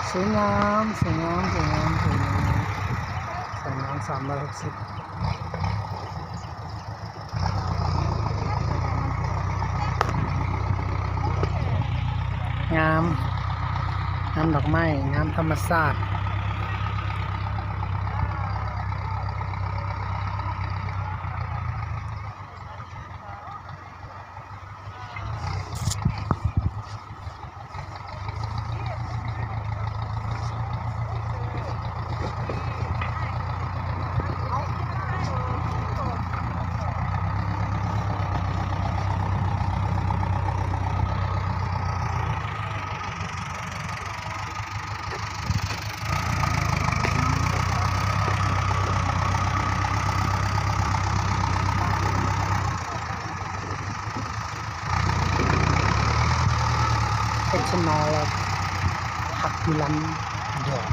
ສວຍງາມ ສວຍງາມ ສວຍງາມ ສວຍງາມ ສວຍງາມສາມຮ້ອຍຫົກສິບ. ງາມ ງາມດອກໄມ້ ງາມທຳມະຊາດ. ເປັນຊະນອລ ພັກຢູ່ລຳດອນ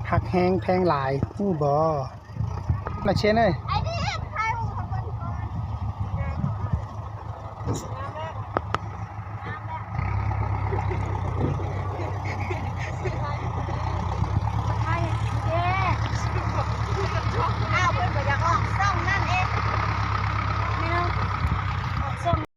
ຮັກແຮງແພງຫຼາຍ ຮູ້ບໍ່? ນາເຊນເອີຍ.